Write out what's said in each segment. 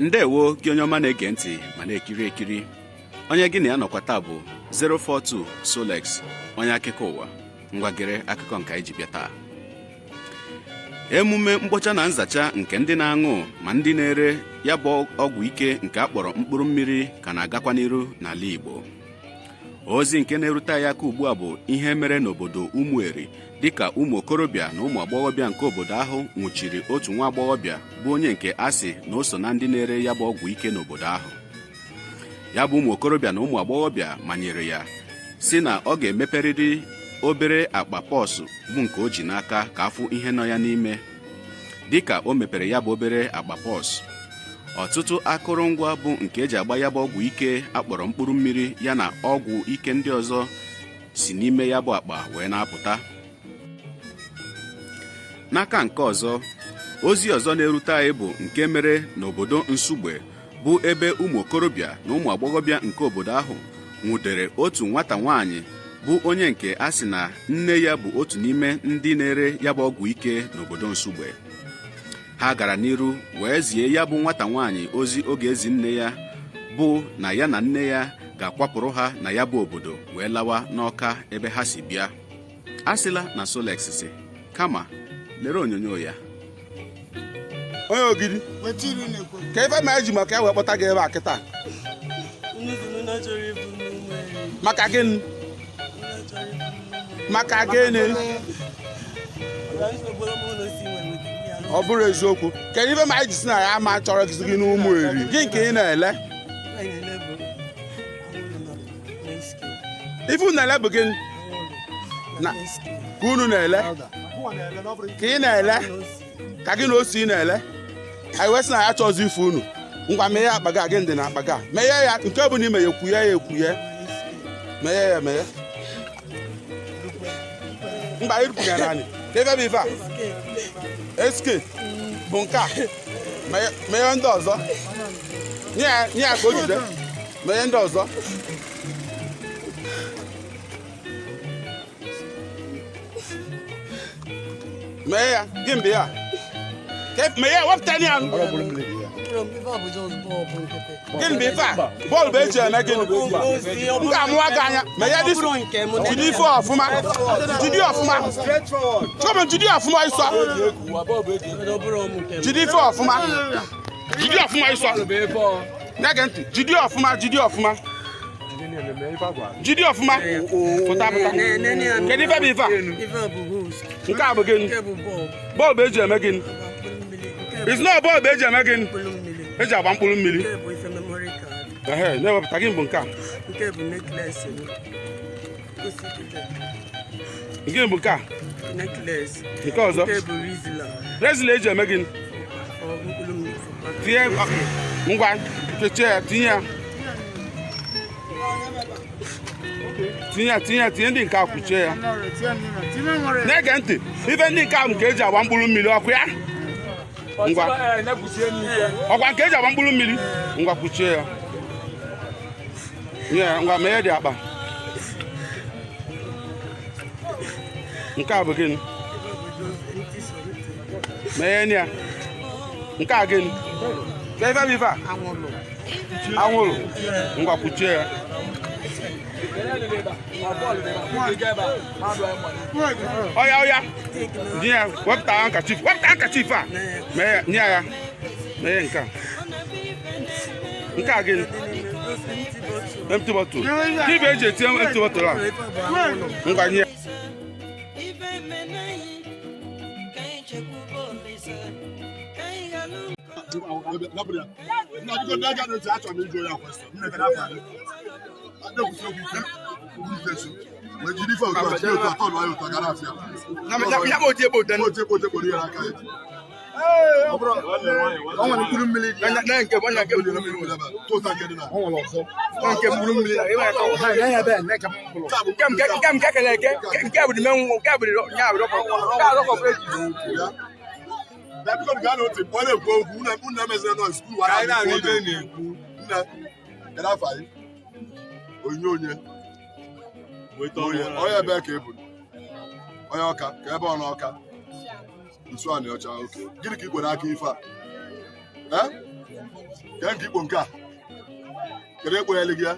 Ndewo gị onye ọma na-ege ntị ma na-ekiri ekiri. Onye gị na ya nọkwa taa bụ 042 Solex, onye akụkọ ụwa. Ngwa, gere akụkọ nke anyị ji bịa taa. Emume mkpocha na nzacha nke ndị na-aṅụ ma ndị na-ere ya bụ ọgwụ ike nke a kpọrọ mkpụrụ mmiri ka na-agakwa n'iru n'ala Igbo. Ozi nke na-erute anyị aka ugbu a bụ ihe mere n'obodo Ụmụeri, dịka ụmụ okorobịa na ụmụ agbọghọbịa nke obodo ahụ nwụchiri otu nwa agbọghọbịa bụ onye nke a sị na o so na ndị na-ere ya bụ ọgwụ ike n'obodo ahụ. Ya bụ ụmụ okorobịa na ụmụ agbọghọbịa manyere ya sị na ọ ga-emeperịrị obere akpa pọọsụ bụ nke o ji n'aka ka a fụ ihe nọ ya n'ime. Dịka o mepere ya bụ obere akpa pọọsụ, ọtụtụ akụrụngwa bụ nke eji agba ya bụ ọgwụ ike akpọrọ mkpụrụ mmiri ya na ọgwụ ike ndị ọzọ si n'ime ya bụ akpa wee na-apụta. N'aka nke ọzọ, ozi ọzọ na-erute anyị bụ nke mere n'obodo Nsugbe, bụ ebe ụmụ okorobịa na ụmụ agbọghọbịa nke obodo ahụ nwụdere otu nwata nwaanyị bụ onye nke a sị na nne ya bụ otu n'ime ndị na-ere ya bụ ọgwụ ike n'obodo Nsugbe. Ha gara n'iru wee zie ya bụ nwata nwaanyị ozi ọ ga-ezi nne ya bụ na ya na nne ya ga-akwapụrụ ha na ya bụ obodo wee lawa n'Ọka ebe ha si bịa. A sịla na Solex sị, kama lere onyonyo ya. Onye Ogidi, ka ife ma eji maka ya wee kpọta gị ebe a kịta? Maka gịnị? Maka gịnị? Ọ bụrụ eziokwu, kedu ife ma anyị ji si na ya ama chọrọ gị n'Ụmụeri gị nke ị na-ele? Ife unu na-ele bụ gịnị na ka unu na-ele ka ị na-ele ka gị na ose ị na-ele? Anyị wee sị na ya chọzi ife unu. Ngwa, meghe akpa gị a. Gịnị dị na akpa gị a? Meghe ya. Nke bụ n'ime ya, ekwuye ya, ekwuye. Meghe ya, meghe. Mba, irupụga na anyị ka ife bụ ife a. SK bụ nke a. Meghe ndị ọzọ. Nye ya, nye ya ka o jide. Meghe ndị ọzọ. Mee ya gị mgbe ya mee ya, wepụta ya. Gịnị bụ ife a? Bọọlụ eji eme gịnị? Nke amụwa gị anya. Mee ya, jide ife ọfụma, jide ọfụma. Chọbụ jide ọfụma ịsọ. Jide ife ọfụma, jide ọfụma ịsọ. Na-ege ntị, jide ọfụma, jide ọfụma, jide ọfụma. Pụta, pụta. Kedu ife bụ ife a? Nke a bụ gịnị? Bọọlụ eji eme gịnị? Is not bọọlụ eji eme gịnị? Eji agba mkpụrụ mmiri. Ehe, na-ewepụta. Gịnị bụ nke a? Gịnị bụ nke a? Nke ọzọ, Rizla eji eme gịnị? Tinye. Ngwa, kechie ya, tinye ya, tinye ya, tinye ya, tinye ndị nke a, kwuchie ya. Na-ege ntị, ife ndị nke ahụ nke eji agba mkpụrụ mmiri, ọkụ ya. Ngwa, ọkwa nke eji agba mkpụrụ mmiri. Ngwa, kwuchie ya, nye ya. Ngwa, meghe dị akpa. Nke a bụ gịnị? Meghe ya. Nke a gịnị? Ka ife bụ ife a? Anwụrụ. Ngwa, kwuchie ya. Ọya, ọya, nye ya. Wepụta handkerchief, wepụta handkerchief a. Mee ya, nye ya. Meghe nke a. Nke a gịnị? Empty bottle. Gịnị eji etinye empty bottle a? Ngwa, nye ya. Ife menayi ka anyị chekwube Olisa ka anyị ghalụ. Nna, biko, ndị aga n'otu, achọrọ m ịjụ ya question. Nne, kedu afa gị? Na-ekwusi okwu ike, okwu ike so. Wee jiri ife otu a, jiri otu atọ nọ ya otu a gara afịa. Ya bụ otu ebe otu Otu ekpo, otu ekpo n'ihe n'aka ya. Ọ bụrụ ọ nwere mkpụrụ mmiri dị ya. Na nke bụ nke Mkpụrụ mmiri dị ebe a. Tụta nke dị na. Nke mkpụrụ mmiri. Nke nke nke nke kele eke nke bụ n'ime nke bụ ya bụ rọkọ nke a rọkọ bụ eji. Ya. Bịa, biko, gaa n'otu, ọ na-ekwu okwu, unu emezina noise, kwuru wara anyị na-ekwu. Nne, kedu afa gị? Onyinye onye? Onye onye ebe ka ị bụ? Onye Ọka, ka ebe ọ n'Ọka? Nsu Anị Ọcha, oke. Gịnị ka ị kwere aka ife a? Eh? Kee nke ikpo nke a? Kedu ekpo ya gị ya?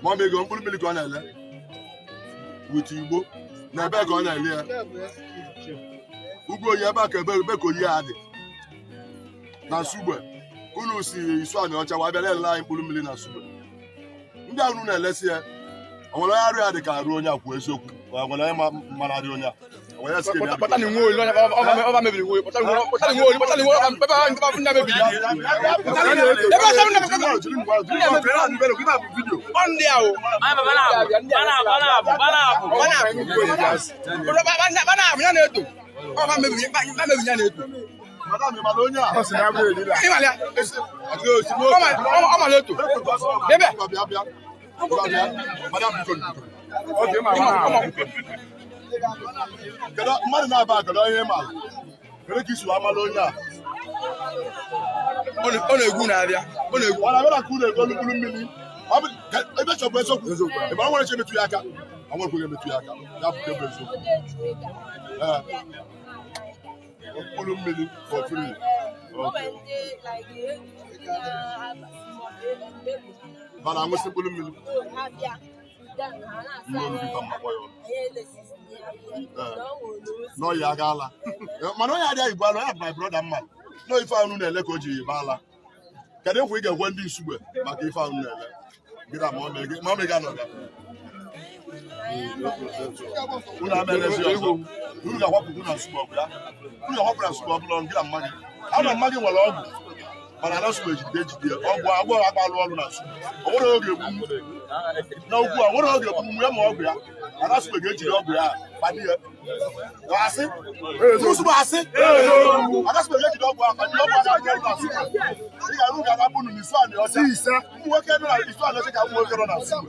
Ma ọ bụ ego mkpụrụ mmiri ka ọ na-ele with igbo na ebe ka ọ na-ele ya ugwu oyi ebe a ka ebe ebe ka oyi ya dị na Nsugbe. Unu si Isuani Ọcha wa bịa na-ele anyị mkpụrụ mmiri na Nsugbe. Ndị ahụ unu na-elesi ya, o nwere onye arụ ya dị ka arụ onye a? Kwuo eziokwu, o nwere onye mara arụ onye a? O nwere onye sị ka ya Kpọta ni nwa oli, ọba mebiri nwa oli, kpọta ni nwa oli, kpọta ni nwa oli, kpọta ni nwa oli, ebe ahụ ndị mebiri. Ebe ahụ ndị mebiri. Ọ ndị ahụ. Bana abụ ya na-eto. Ọba mebiri, ba mebiri ya na-eto. Madam, ị mara onye a? Ịmali ya. Ọ ma na-eto. Ebe. Bịa, bịa. Bịa, madam, biko, biko. Kedu mmadụ na-aba? Kedu onye ị maara? Kedu ka isi wee mara onye a? Ọ na-egwu na-abịa. Ọ na-egwu. Ọ na-abịa na ka unu ego mkpụrụ mmiri. Ọ bụ ebe chọbụ eziokwu, ebe ọ nwere chi emetụ ya aka, ọ nwekweghị emetụ ya aka. Ya bụ nke bụ eziokwu. Ee, mkpụrụ mmiri for free. Okay. Mana aṅụsị mkpụrụ mmiri mmiri olu bita mmakpọ ya ọnụ. N'ọya agaala, mana onye adịghị igbo ala ya bụ my brother mma nọ ife ahụ na-ele ka o ji yibe ala. Kedu nkwa ị ga-ekwe ndị Nsugbe maka ife ahụ na-ele gị na ma ọ mee gị ma ọ mee gị anọga unu ama elezi ọzọ? Unu ga-akwapụkwu na Nsugbe ọgwụ ya, unu ga-akwapụ na Nsugbe ọbụla gị na mma gị ama mma gị nwere ọgwụ, mana na Nsugbe ejide ejide ọgwụ agwọ agba alụ ọrụ na Nsugbe. O nwere oge egbu na okwu a, nwere oge egbu ya ma ọgwụ ya mana Nsugbe ga-ejide ọgwụ ya kpadi ya asị Nsugbe asị Anasugbe ga-ejide ọgwụ ahụ kpadi ọgwụ ahụ ọrụ na Nsugbe. Ị ga-arụ ga-anapụ unu n'Isuani Ọcha ụmụ nwoke nọ na Isuani Ọcha ka ụmụ nwoke nọ na Nsugbe.